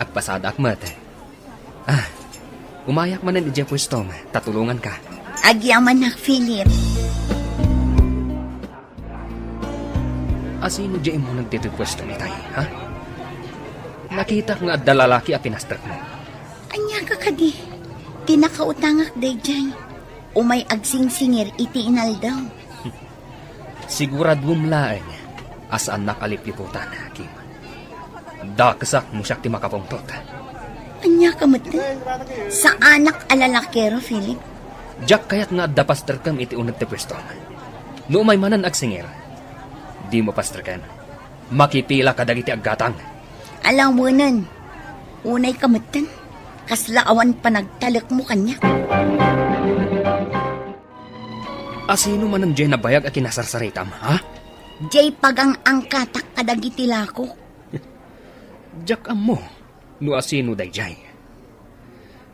agpasadaak met. Ah, umayak manen idiay puestom, ta tulonganka. Agyamanak, Philip. Asino diay immuneg ditoy puestom itay, ha? Nakitak nga adda lalaki a pinastrekmo. Ania ka kadi? Ti nakautangak daydiay. Umay agsingsingir iti inaldaw. Siguraduem laeng a saannak a lipliputan, Kim. Dakesak no siak ti makapungtot. Ania ka met? Saanak a lalakero, Philip. Diak kayat nga adda pasterkem iti uneg ti puestom. No umay manen agsingir, dimo pasterken. Makipila kadagiti aggatang. Alawenen. Unay ka metten. Kasla awan panagtalekmo kaniak. Asino manen diay nabayag a kinasarsaritam, ha? Diay pagang-angkatak kadagiti lakok. Diak ammo no asino daydiay.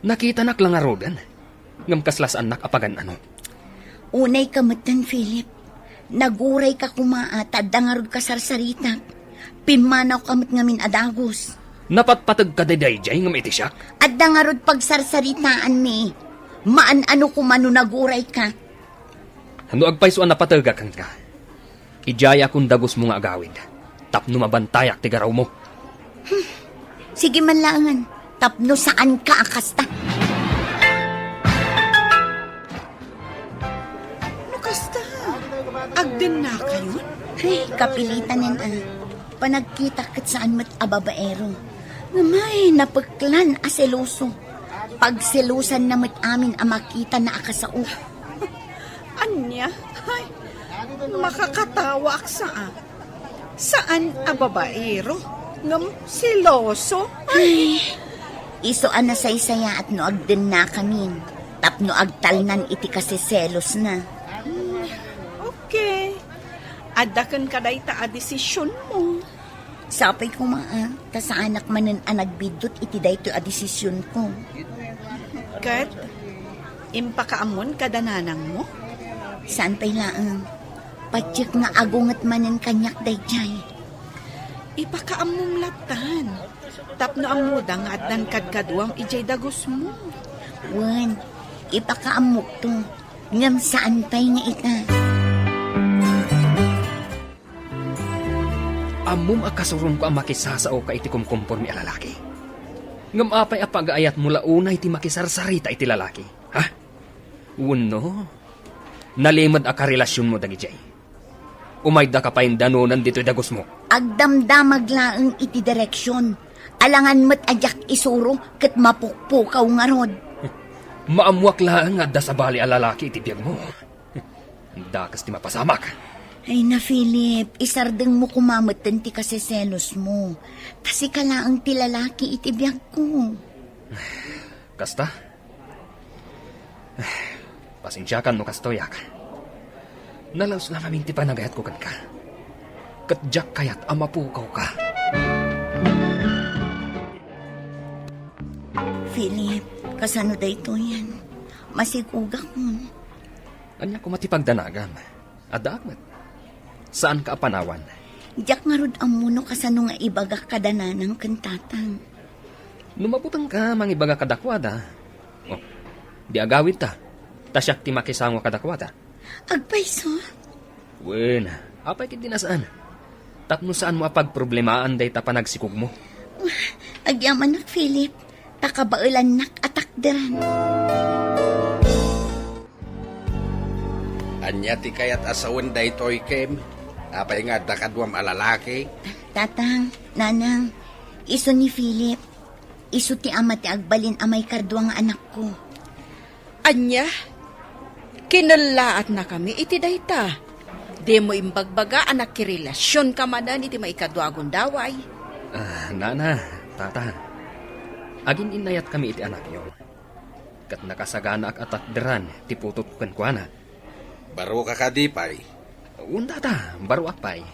Nakitanak la ngaruden, ngem kasla saannak a pagan-ano. Unay ka metten, Philip. Naguray ka koma a ta adda ngarud kasarsaritak. Pimmanaw ka met ngamin a dagus. Napatpateg ka daydiay ngem iti siak? Adda ngarud pagsarsaritaanmi. Maan-ano koma no naguray ka. No agpayso a napategak kenka, idiayakon dagusmo nga agawid tapno mabantayak ti garawmo. Sige man laengen, tapno saanka a kasta. No kasta, agdennakayon? Ay, kapilitanen a. Panagkitak ket saan met a babaero. Ngem ay, napeklan a seloso. Pagselosanna met amin a makitana a kasao. Ania? Ay, makakatawaak sa a. Saan a babaero, ngem seloso? Ay, isu a nasaysayaat no agdennakamin, tapno agtalnan iti kaseselosna. Hmm, okay. Adda kenka dayta a desisionmo. Sapay koma a, ta saanak manen a nagbiddut iti daytoy a desisionko. Ket, impakaammon kada nanangmo? Saan pay laeng. Patiek nga agunget manen kaniak daydiay. Ipakaammom lattan, tapno ammoda nga addan kadkaduam idiay dagusmo. Wen, ipakaammokto, ngem saan pay nga ita. Ammom a kasurongko a makisasaoka iti kumkumpormi a lalaki. Ngem apay a pagaayatmo la unay ti makisarsarita iti lalaki? Ha? Wenno, nalimed a karelasionmo dagidiay? Umaydaka pay danonen ditoy dagusmo. Agdamdamag laeng iti direksion. Alangan met a diak isuro ket mapukpukaw ngarud. Maammoak laeng nga adda sabali a lalaki iti biagmo. Dakes ti mapasamak. Ay na, Philip, isardengmo koma metten ti kaseselosmo. Ta sika laeng ti lalaki iti biagko. Kasta? Pasensiakan no kastoyak. Nalaus la ngamin ti panagayatko kenka. Ket diak kayat a mapukawka. Philip, kasano daytoyen? Masigugakon. Ania koma ti pagdanagam? Addaak met. Saanka a panawan. Diak ngarud ammo no kasano nga ibagak kada nanang ken tatang. No mabutengka, mangibaga kadakuada. Oh, di agawidta, ta siak ti makisango kadakuada. Agpayso? Wen, apay ketdi a saan? Tapno saanmo a pagproblemaan dayta panagsikogmo. Agyamanak, Philip, ta kabaelannak a takderan. Ania ti kayat a sawen daytoy, Kim? Apay nga adda kaduam a lalaki? Tatang, nanang, isu ni Philip. Isu ti ama ti agbalin a maikadua nga anakko. Ania? Kinellaatnakami iti dayta? Dimo imbagbaga a nakirelasionka manen iti maikadua a gundaway? Ah, nana, tata. Agin-innayatkami iti anakyo. Ket nakasaganaak a takderan ti putotko kenkuana. Baroka kadi pay? Wen, tata, baroak pay.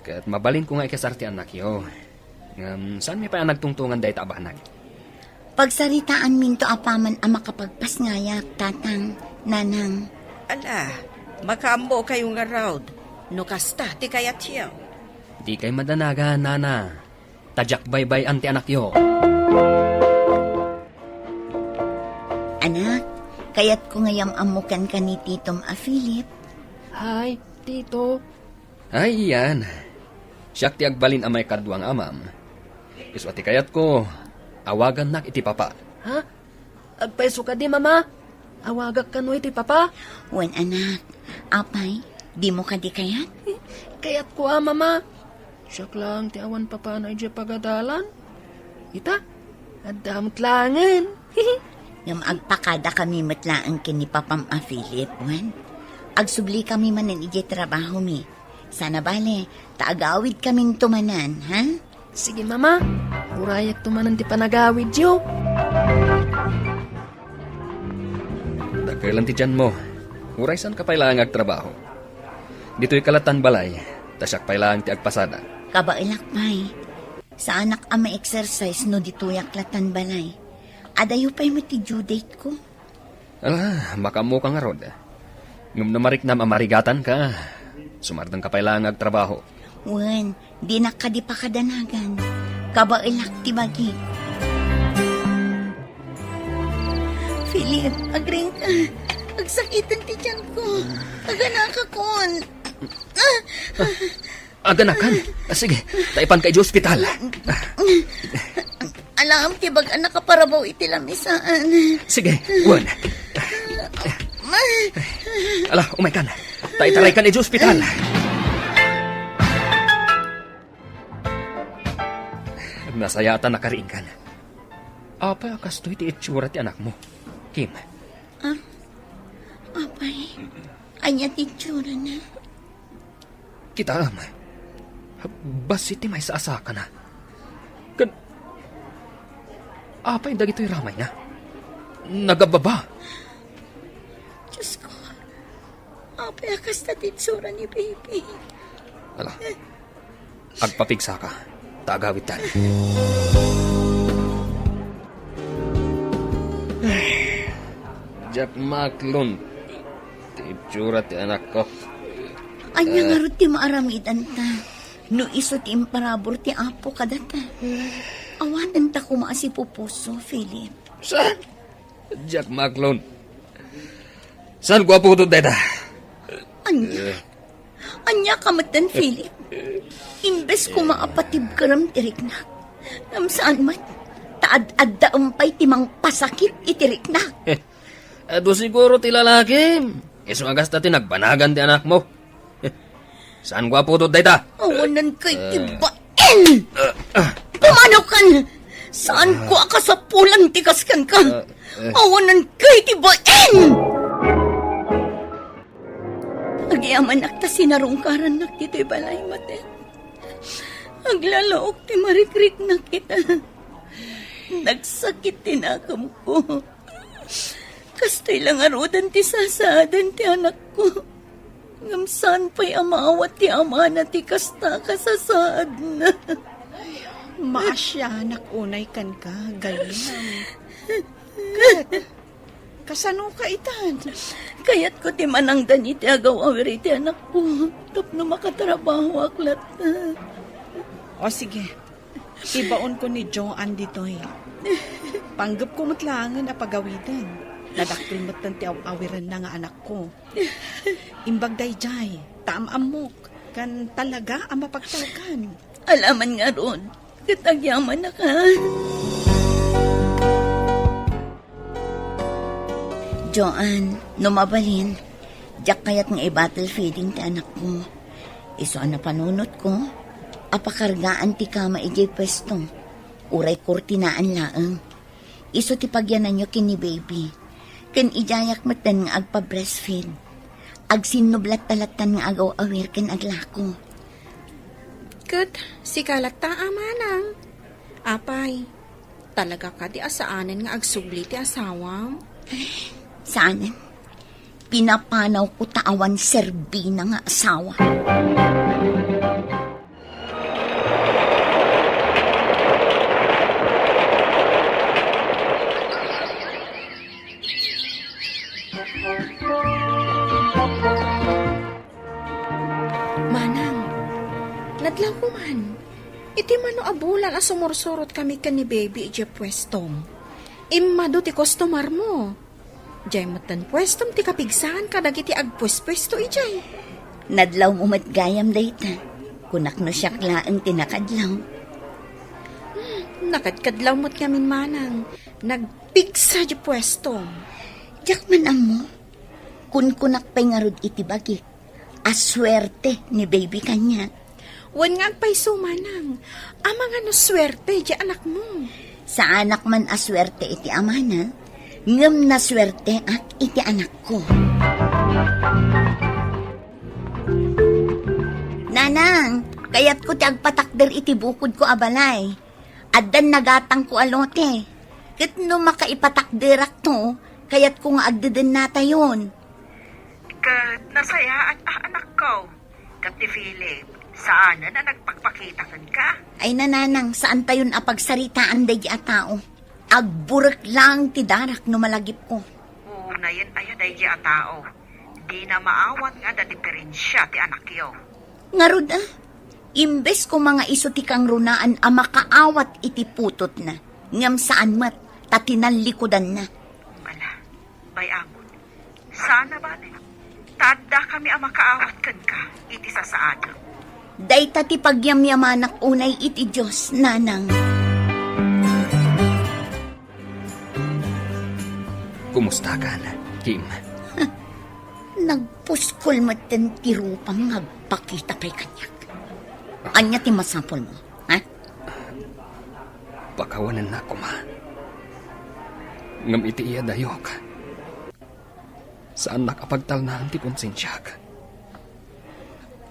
Ket mabalinko nga ikasar ti annakyo. Ngem saanmi pay a nagtungtongan dayta a banag. Pagsaritaanminto apaman a makapagpasngayak, tatang, nanang. Ala, makaammokayo ngarud, no kasta ti kayatyo. Dikay madanagan, nana. Ta diak baybay-an ti anakyo. Anak, kayatko nga yam-ammo kenka ni titom a Philip. Hi, tito. Ay, iyan. Siak ti agbalin a maikadua nga amam. Isu a ti kayatko, awagannak iti papa. Ha? Agpayso kadi, mama? Awagak kano iti papa? Wen, anak. Apay, dimo kadi kayat? Kayatko a, mama. Siak laeng ti awan papana idiay pagadalan. Ita, adda met laengen. Ngem agpakadakami met laeng ken ni papam a Philip, wen? Agsublikami manen idiay trabahomi. Saan a bale, ta agawidkaminto manen, ha? Sige, mama. Urayekto manen ti panagawidyo. Dakkel ti tianmo. Uray saanka pay laeng agtrabaho. Ditoyka lattan balay, ta siak pay laeng ti agpasada. Kabaelak pay. Saanak a ma-exercise no ditoyak lattan balay. Adayo pay met ti due date ko. Ala, makaammoka ngarud. Ngem no mariknam a marigatanka, sumardengka pay laeng nga agtrabaho. Wen, dinak kadi pakadanagan. Kabaelak ti bagik. Philip, agriingka. Agsakiten ti tiyanko. Aganakakon. Aganakan? Sige, ta ipanka idiay ospital. Alaem ti bag-o a nakaparabaw iti lamisaan. Sige, wen. Ala, umaykan. Ta itaraykan idiay ospital. Nasayaat a nakariingkan. Apay a kastoy ti itsura ti anakmo, Kim? Ah, apay, ania ti itsurana? Kitaem, bassit ti maysa a sakana. Ken, apay dagitoy ramayna? Nagabbaba. Diosko, apay a kasta ti itsura ni baby? Ala, agpapigsaka, ta agawidtan. Diak maaklon ti itsura ti anakko. Ania ngarud ti maaramidanta no isu ti imparabur ti Apo kadata? Awanenta koma a sipupuso, Philip. Saan? Diak maaklon. Saan ko a putod dayta? Ania? Ania ka metten, Philip? Imbes koma a patibkerem ti riknak, ngem saan met, ta ad-addaem pay ti mangpasakit iti riknak. Adu siguro ti lalaki. Isu a kasta ti nagbanagan ti anakmo. Saan ko a putod dayta? Awanan kay ti bain! Pumanaw kan! Saan ko a kasapulan ti kaskenka? Awanan kay ti bain! Agyamanak ta sinarungkarannak ditoy balay, Matet. Aglalaok ti marikriknak ita. Nagsakit ti nakemko. Kastoy la ngaruden ti sasaaden ti anakko. Ngem saan pay a maawat ti amana ti kasta a kasasaadna. Maasianak unay kenka, gayyem. Ket, kasanoka itan? Kayatko ti manangdan iti agaw-awir iti anakko tapno makatrabahoak latta. O sige, ibaonko ni Joan ditoy. Panggepko met laengen a pagawiden. Nadakkel metten ti aw-awirenna nga anakko. Imbag daydiay, ta am-ammok, ken talaga a mapagtalkan. Alaman ngarud, ket agyamanak. Joan, no mabalin, diak kayat nga i-bottle feeding ti anakko. Isu a napanunotko, a pakargaan ti kama idiay puesto, uray kurtinaan laeng. Isu ti pagyananyo ken ni baby. Ken idiayak metten nga agpa-breastfeed. Agsinnublat ta lattan nga agaw-awir ken aglako. Ket sika latta a manang. Apay, talaga kadi a saanen nga agsubli ti asawam? Saanen. Pinapanawko ta awan serbina nga asawa. Manang, nadlawko man. Iti mano a bulan a sumursurot kami ken ni baby idiay puestom. Immadu ti customer mo. Diay metten puestom ti kapigsaan kadagiti agpuespuesto idiay. Nadlawmo met gayam dayta. Kunak no siak laeng ti nakadlaw. Hmm, nakadkadlaw met ngamin manang. Nagpigsa diay puestom. Diak man ammo. Kunkunak pay ngarud iti bagik a suerte ni baby kaniak. Wen nga agpayso manang, amangan no suerte diay anakmo. Saanak man a suerte iti amana, ngem nasuerteak iti anakko. Nanang, kayatko ti agpatakder iti bukodko a balay. Addan nagatangko a lote. Ket no makaipatakderakto, kayatko nga agdedennatayon. Ket nasayaat a anakko. Ket ni Philip, saanen a nagpakpakita kenka? Ay, nanang, saantayon a pagsaritaan daydi a tao. Agburek laeng ti darak no malagipko. Unayen aya daydi a tao. Dina maawat nga adda diperensia ti anakyo. Ngarud, a? Imbes koma nga isu ti kangrunaan a makaawat iti putotna, ngem saan met, ta tinallikudanna. Bala, bay-amon, Sana bale, ta addakami a makaawat kenka iti sasaadem. Dayta ti pagyamyamanak unay iti Dios, nanang. Kumustakan, Kim? Nagpuskol metten ti rupam nga agpakita pay kaniak. Ania ti masapulmo, ha? Pakawanennak koma. Ngem iti iyadayok, saannak a pagtalnaen ti konsensiak.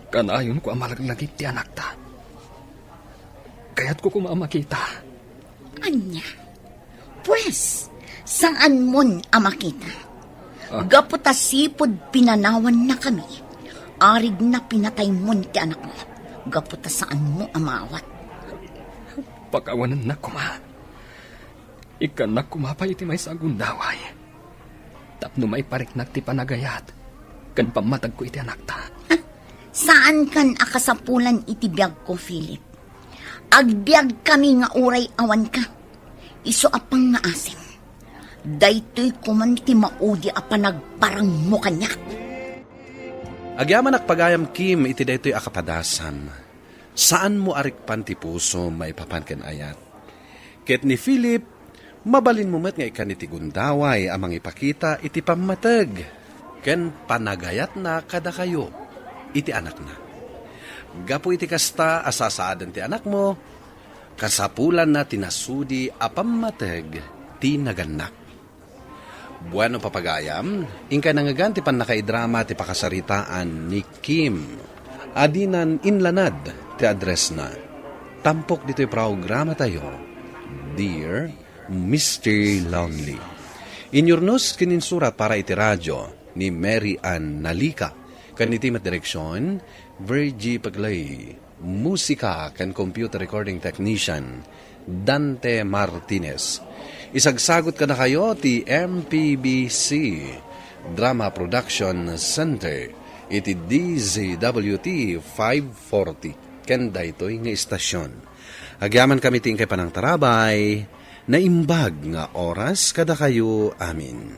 Kanayonko a malaglagip ti anakta. Kayatko koma a makita. Ania? Pues, saanmon a makita. Ah. Gapu ta sipud pinanawannakami, arigna pinataymon ti anakmo. Gapu ta saanmo a maawat. Pakawanennak koma. Ikkannak koma pay iti maysa a gundaway tapno maipariknak ti panagayat ken pammatagko iti anakta. Saankan a kasapulan iti biagko, Philip. Agbiagkami nga uray awanka. Isu a pangngaasim. Daytoy koman ti maudi a panagparangmo kaniak. Agyamanak pagayam, Kim, iti daytoy a kapadasam. Saanmo a rikpan ti pusom maipapan ken ayat. Ket ni Philip, mabalinmo met nga ikkan iti gundaway a mangipakita iti pammateg ken panagayatna kadakayo iti anakna. Gapu iti kasta a sasaaden ti anakmo, kasapulanna ti nasudi a pammateg ti nagannak. Bueno, papagayam, inkay nangngegan ti pannakaidrama ti pakasaritaan ni Kim. Adinan inlanad ti addressna. Tampok ditoy programatayo, Dear Mister Lonely. Inyurnos ken insurat para iti radio ni Mary Ann Nalica. Ken iti met direksion, Virgie Pegley. Musika ken computer recording technician, Dante Martinez. Isagsagot kadakayo ti M P B C Drama Production Center iti D Z W T five forty ken daytoy nga istasyon. Agyamankami ti inkay panangtarabay, naimbag nga oras kadakayo amin.